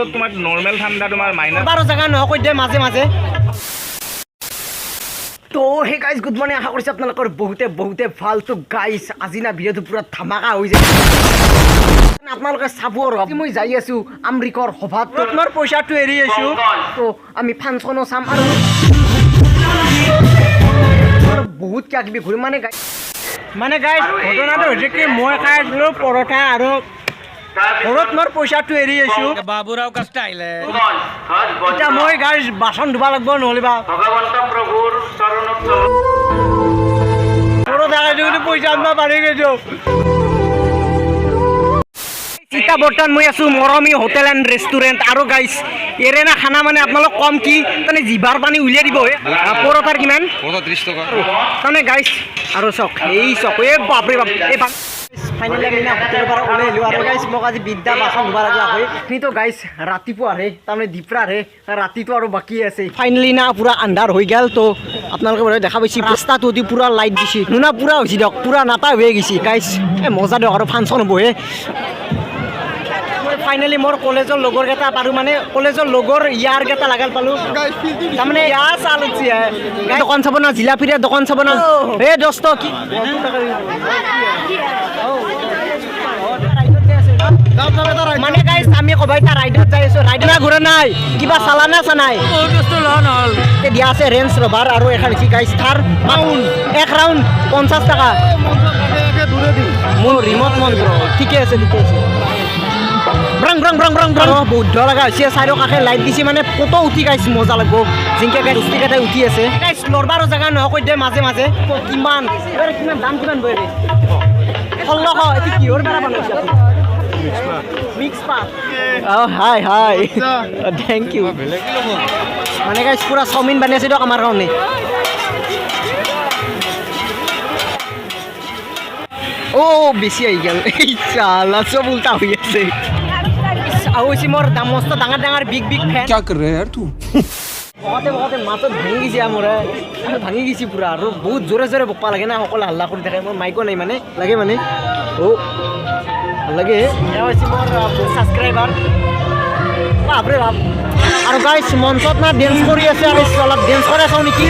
বাহিৰত তোমাৰ নৰ্মেল ঠাণ্ডা তোমাৰ মাইনাছ বাৰ জেগা নহয় কৈ দে মাজে মাজে। তো হে গাইজ, গুড মৰ্ণিং। আশা কৰিছোঁ আপোনালোকৰ বহুতে বহুতে ভাল। তো গাইজ, আজি না ভিডিঅ'টো পূৰা ধামাকা হৈ যায়, আপোনালোকে চাব। আৰু আজি মই যাই আছোঁ আমৰিকৰ সভাত। মোৰ পইচাটো এৰি আছো। তো আমি ফাংচনো চাম আৰু আৰু বহুত কিবা কিবি ঘূৰিম মানে গাইজ। মানে গাইজ, ঘটনাটো হৈছে কি, মই খাই আছিলো পৰঠা আৰু ঘৰত মোৰ পইচাটো এৰি আছো। बाबूराव का स्टाइल है। এতিয়া মই গাইজ বাচন ধুব লাগিব, নহ'লে বা ভগৱন্ত প্ৰভুৰ চৰণত পৰঠা খাইছো কিন্তু পইচা আনিব পাৰি গৈছো। এতিয়া বৰ্তমান মই আছোঁ মৰমী হোটেল এণ্ড ৰেষ্টুৰেণ্ট। আৰু গাইজ, এৰে না খানা মানে আপোনালোক কম কি, তাৰমানে জিভাৰ পানী উলিয়াই দিব হে। পৰঠাৰ কিমান? 30 টকা। তাৰমানে গাইজ, আৰু চাওক, এই চাওক, এই বাপৰে বাপ, এই বাপ। ফাইনেলি আমি না হোটেলৰ পৰা ওলাই আহিলোঁ। আৰু গাইজ, মোক আজি বিদ্যা বাচন ধুব লাগলা হয়। কিন্তু গাইজ, ৰাতিপুৱা হে, তাৰমানে দিপৰাৰ হে, ৰাতিটো আৰু বাকী আছে। ফাইনেলি না পূৰা আন্ধাৰ হৈ গ'ল। তো আপোনালোকে বাৰু দেখা পাইছে, ৰাস্তাটো দি পূৰা লাইট দিছে নুনা, পূৰা হৈছে দিয়ক, পূৰা নাটা হৈ গৈছে গাইজ। এই মজা দিয়ক, আৰু ফাংচন হ'ব হে। ফাইনেলি মোৰ কলেজৰ লগৰ কেইটা পালোঁ, মানে কলেজৰ লগৰ ইয়াৰ কেইটা লাগাল পালোঁ। তাৰমানে ইয়াৰ চাল উঠছি হে। দোকান চাব না, জিলাপিৰে দোকান চাব না। এ দোস্ত, কি মানে গাইজ, আমি ক'বাই এটা ৰাইডত যাই আছো। ৰাইড না ঘূৰা নাই, কিবা চালা না চানাই? বহুত বস্তু লোৱা নহ'ল। দিয়া আছে ৰেঞ্জ ৰভাৰ। আৰু এখন হৈছে গাইজ থাৰ, এক ৰাউণ্ড 50 টকা। মোৰ ৰিমট মন্ত্ৰ ঠিকে আছে, ঠিকে আছে। ব্ৰং ব্ৰং ব্ৰং ব্ৰং ব্ৰং, বহুত লগা হৈছে। চাইডৰ কাষে লাইট দিছে, মানে ফটো উঠি গাইছ মজা লাগব। জিংকে গাইছ কেইটাই উঠি আছে। গাইছ, লৰবাৰো জেগা নহয় কৈ দে মাজে মাজে। কিমান এইবাৰ, কিমান দাম, কিমান বৈ? 1600। এইটো কিহৰ দ্বাৰা বনাইছে? মিক্স পাত। অঁ, হাই হাই, thank U. মানে গাইছ, পূৰা চাওমিন বনাই আছে দিয়ক আমাৰ কাৰণে। অ' বেছি আহি গ'ল। এই চালা, চব উল্টা হৈ আছে। আৰু হৈছে মোৰ মস্ত ডাঙৰ ডাঙৰ বিগ বিগ ফেন। क्या कर रहे हैं यार तू? বকতে বকতে মাতত ভাঙি গৈছে মোৰ, আৰু ভাঙি গৈছে পূৰা। আৰু বহুত জোৰে জোৰে বকবা লাগে না, সকলো হাল্লা কৰি থাকে। মোৰ মাইকো নাই, মানে লাগে মানে অ' ভাল লাগে। এয়া হৈছে মোৰ ছাবস্ক্ৰাইবাৰ, বাপৰে বাপ। আৰু গাইছ, মঞ্চত না ডেন্স কৰি আছে, আৰু অলপ ডেন্স কৰে চাওঁ নেকি।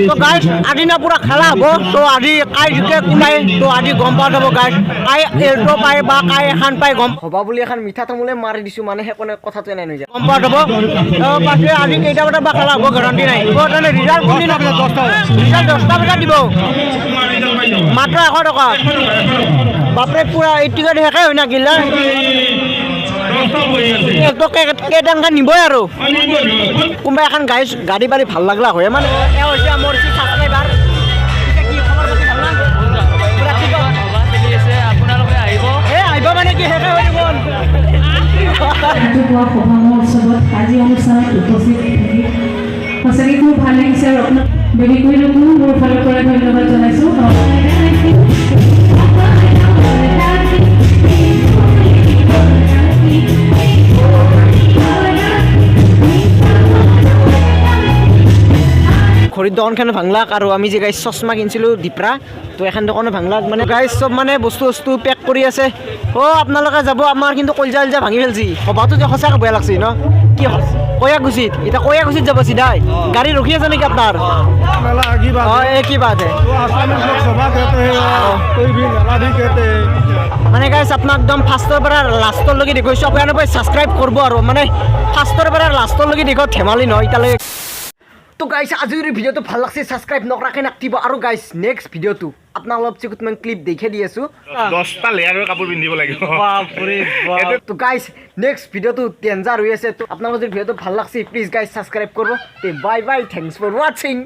তো গাইছ, আজি না পুৰা খেলা হ'ব। তো আজি কাই জিকে, কোনাই, তো আজি গম পোৱা যাব গাইছ, কাই এল্টো পায় বা কাই এখন পায় গম হবা বুলি এখন মিঠা তামোলে মাৰি দিছোঁ, মানে সেইকণে কথাটো এনে হৈ যায়, গম পোৱা যাব। পাছে আজি কেইটা বজাত বা খেলা হ'ব গেৰাণ্টি নাই। তেনে ৰিজাল্ট কোনদিনা? ৰিজাল্ট 10টা বজাত দিব। মাত্ৰ 100 টকা, বাপৰে, পুৰা এই টিকট শেষে হয় না গিলা। কেইটামান নিবই আৰু কোনোবা এখন গাড়ী গাড়ী বাৰী ভাল লাগলা হয়। মানে এওঁ হৈছে মোৰ ছাবস্ক্ৰাইবাৰ। কি খবৰ পাতি, ভাল না? পুৰা ঠিক? আপোনালোকে আহিব। এ আহিব মানে কি, শেষে হৈ দেখোন। ৰাতিপুৱা সভা মহোৎসৱত আজি অনুষ্ঠানত উপস্থিত থাকি সঁচাকৈ খুব ভাল লাগিছে আৰু আপোনাক বেবী কুইনকো মোৰ ফালৰ পৰা ধন্যবাদ জনাইছোঁ। ঘড়ীৰ দোকানখন ভাংলাক। আৰু আমি যে গাইছ চশমা কিনিছিলোঁ দীপ্ৰা, তো এখন দোকানো ভাংলাক। মানে গাইছ, চব মানে বস্তু বস্তু পেক কৰি আছে। অ' আপোনালোকে যাব, আমাৰ কিন্তু কলিজা কলিজা ভাঙি ফেলছি। সভাটো যে সঁচাকৈ বেয়া লাগছে ন। কি কয়াকুছিত, এতিয়া কয়াকুছিত যাব চিধাই। গাড়ী ৰখি আছে নেকি আপোনাৰ? मेला की बात। অঁ, এই কি बात है? तो आसामी लोग सभा कहते हैं और कोई भी मेला भी कहते हैं। মানে গাইছ, আপোনাক একদম ফাৰ্ষ্টৰ পৰা লাষ্টলৈকে দেখুৱাইছোঁ, আপোনালোকে ছাবস্ক্ৰাইব কৰিব। আৰু মানে ফাৰ্ষ্টৰ পৰা লাষ্টলৈকে দেখুৱাত ধেমালি নহয় এতিয়ালৈকে। তো গাইছ, আজিৰ ভিডিঅ'টো ভাল লাগছে, ছাবস্ক্ৰাইব নকৰাকৈ নাথাকিব। আৰু গাইছ, নেক্সট ভিডিঅ'টো আপোনাক অলপ কেইটামান ক্লিপ দেখে দি আছোঁ। 10টা লেয়াৰৰ কাপোৰ পিন্ধিব লাগিব। বাপৰে বাপ। তো গাইছ, নেক্সট ভিডিঅ'টো ডেঞ্জাৰ হৈ আছে। তো আপোনালোকৰ যদি ভিডিঅ'টো ভাল লাগছে, প্লিজ গাইছ, ছাবস্ক্ৰাইব কৰিব। Bye bye, thanks for watching.